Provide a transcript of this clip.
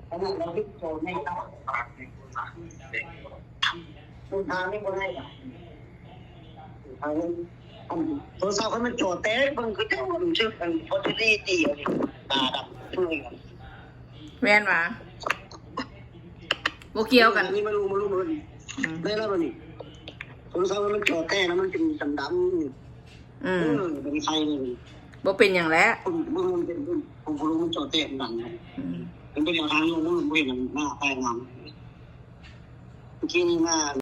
ຂະໜາດເຮົາເຮັດໂຕໃນຕະຫຼາດ ເດີນທາງນີ້ບໍ່ໄດ້ດອກ ເອົາ ໂທລະສັບຄັນມັນຈໍແຕກ ເບິ່ງຄືເຈົ້າມັນຖືກອັນພໍດີຕີເອົາ ຕາດຳ ແມ່ນຫວາ? ບໍ່ກ່ຽວກັນ ນີ້ມາລຸມາລຸມ ອືມ ໄດ້ແລ້ວບັດນີ້ ໂທລະສັບມັນຈໍແຕກນະ ມັນເປັນດຳໆ ອືມ ເອີ ເປັນໄຂ່ນີ້ ບໍ່ເປັນຫຍັງແຫຼະ ເບິ່ງ ເບິ່ງມັນເປັນ ເບິ່ງ ຂອງຜູ້ລຸງມັນຈໍແຕກດຳ ອືມ ມັນເປັນແນວທາງລົງ ມັນບໍ່ເຫັນໜ້າໃຕ້ງາມ ເມື່ອກີ້ນີ້ມາ